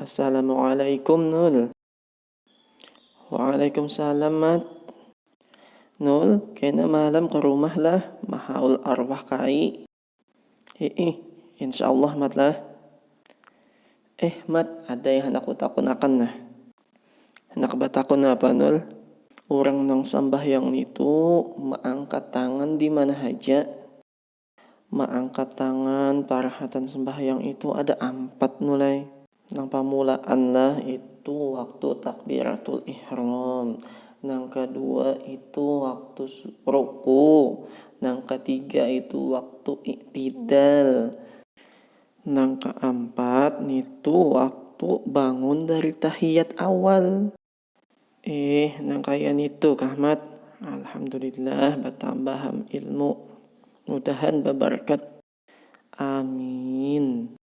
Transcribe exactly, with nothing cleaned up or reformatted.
Assalamualaikum, Nul. Waalaikumsalam, Mat. Nul, kena malam ke rumah lah, mahaul arwah kai. Hiih, insya Allah, Mat lah. Eh, Mat, ada yang hendak kutakunakan nah. Hendak batakun apa, Nul? Urang nang sambahyang nitu maangkat tangan di mana haja. Maangkat tangan parahatan sembahyang itu ada ampat, Nul ai. Nang pamulaan lah itu waktu takbiratul ihram. Nang kedua itu waktu su-, ruku. Nang ketiga itu waktu iktidal. Nang keempat nitu waktu bangun dari tahiyat awal. Eh, nang kaya nitu kah, Mat? Alhamdulillah, batambah am ilmu. Mudahan babarkat. Amin.